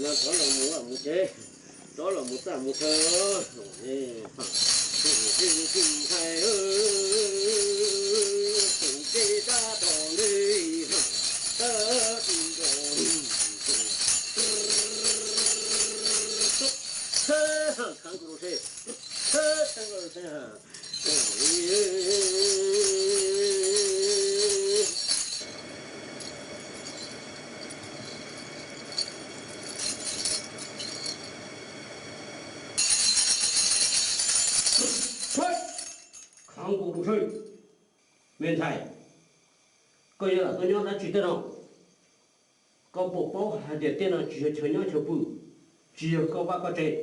Rov los mus mus tsev, rov los mus txaj mus chaw, ntshai, tus teb tab tom ntej, khav kuv rau seb, teeb rau seb. Khav kuv rau seb, me ntxhais, koj yuav lam tuaj nyob dab tsi tej no? Koj puas paub hais tias tej no tsis yog chaw nyob chaw pw, tsis yog koj vaj koj tsev.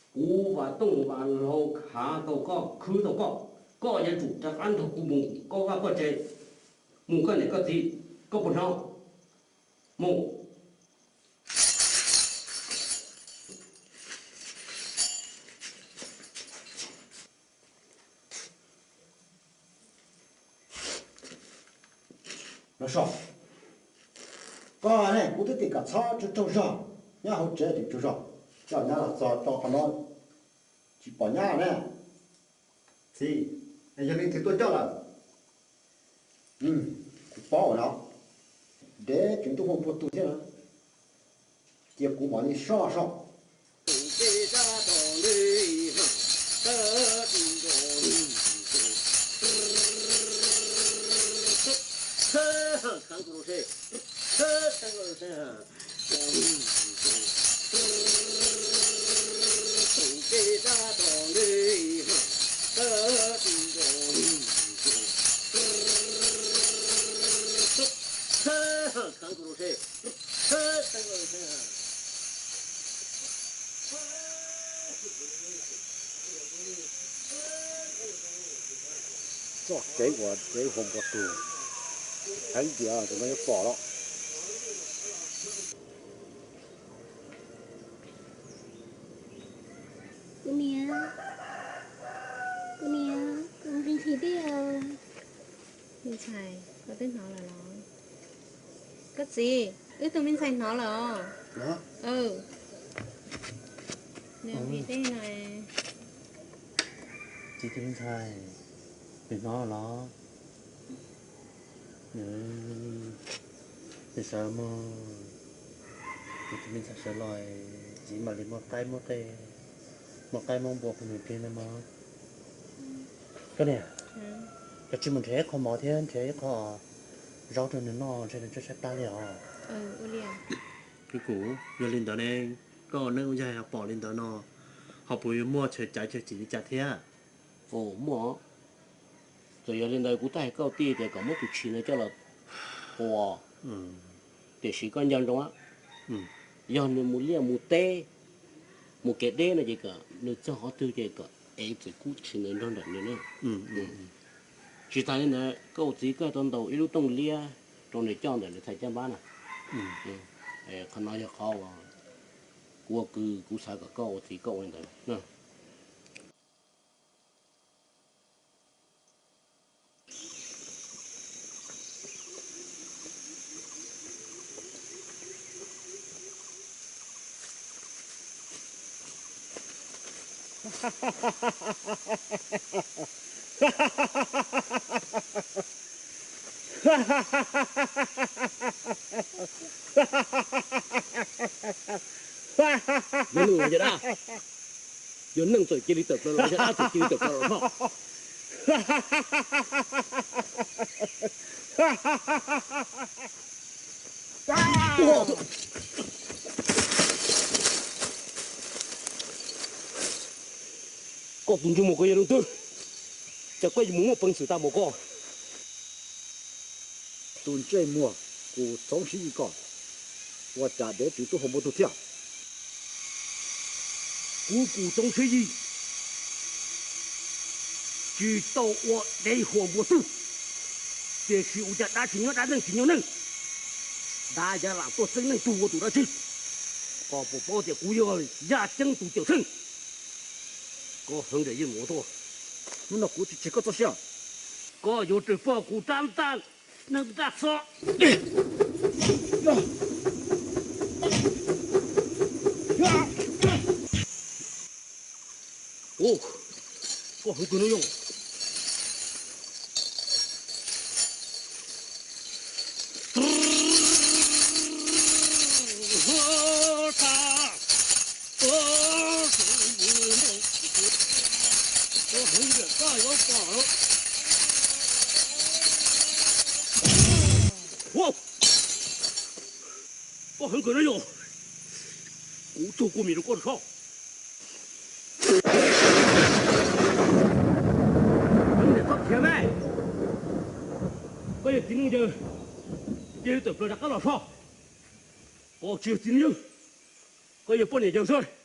Kuv Vam Tooj Vam Laug khav tau koj, khwb tau koj, koj yuav tsum rov qab nrog kuv mus koj vaj koj tsev, mus koj niam koj txiv, koj puas hnov? Mus. Los so, koj ne kuv twb tias kom txhob tsaug zog, nyob hauv tsev tsaug zog, coj nyab los txog rau qhov no tsis pom nyab ne. Txiv, yog leej twg tuaj coj lawm? Kuv paub no, dev tseem tuaj hu npua tug thiab no, cia kuv mam li soj soj. Txoj kev uas dev hu npua tug, heev tiag tus no yuav pom los. Kuv niam, kuv niam, kuv nqhis nqhis dej os. Me ntxhais, koj twb hnov lawm los? Koj txiv, wb tus me ntxhais hnov lawm os. Nws nqhis dej no. Txiv tus me ntxhais, nws hnov los? Nws sawv mog, txiv tus me ntxhais sawv los, txiv mam li muab qaib muab qe, muab qaib muab npua pub nws pliag na mog. Koj niam, koj tsis mus nrhiav ib qho mov thiab nrhiav ib qho zaub rau nws noj, ntshe nws tshaib plab li os. Kuv, yog li ntawd ne, koj ua neej ua yaig ho pom li ntawd no, ho puas yuav muaj chaw caiv chaw cim li cas thiab? Muaj. Txawm yog li ntawd kuv twb hais koj tij tias kom muab tus tshis no coj los quas, tiam sis koj nco ntsoov, yog nws mus liaj mus teb, mus kev deb no ces kom nws txog qhov twg ces kom ev txwm kub tshis ntawd nrog nraim nws na. Tsis tas li ntawd koj ua txiv koj tau ntaus ib lub tooj liab rau nws coj ntawm nws txhais caj npab na. Qhov no yog qhov uas kuv ua kwv kuv xav kom koj ua txiv koj ua li ntawd. Yog neeg los yog dab, yog neeg txawm cia li tawm plaws los yog dab txawm cia li tawm plaws los thoj. Koj tus ntsej muag koj yog leej twg? Cas koj yuav mus muaj peev xwm tag npaum koj? Tus ntsej muag, kuv Txoov Siv Yis koj, ua cas dev twg tuaj hu npua tug thiab? Kuv, kuv Txoov Siv Yis tsis tau ua dev hu npua tug, tiam sis ua cas dab tsis nyob dab, neeg tsis nyob neeg, dab yuav lam tuaj txeeb leej twg ua tus dab tsi? Koj puas paub tias kuv yog Yaj Ceeb tus cawm seej? Koj sawv nres yeej mus tuaj, hnub no kuv tsis tseg koj txoj sia. Koj yuav tsum pom kuv rab ntaj, neeg ntaj xo. Yog, Ua, koj heev kawg no yog. Koj heev kawg no yog. Kuv tug kua mis rau koj soj. Koj yog txiv neej yawg, ces yog tawm plaws rov qab los soj. Koj tsis yog txiv neej yawg, koj yog poj niam yawg xwb.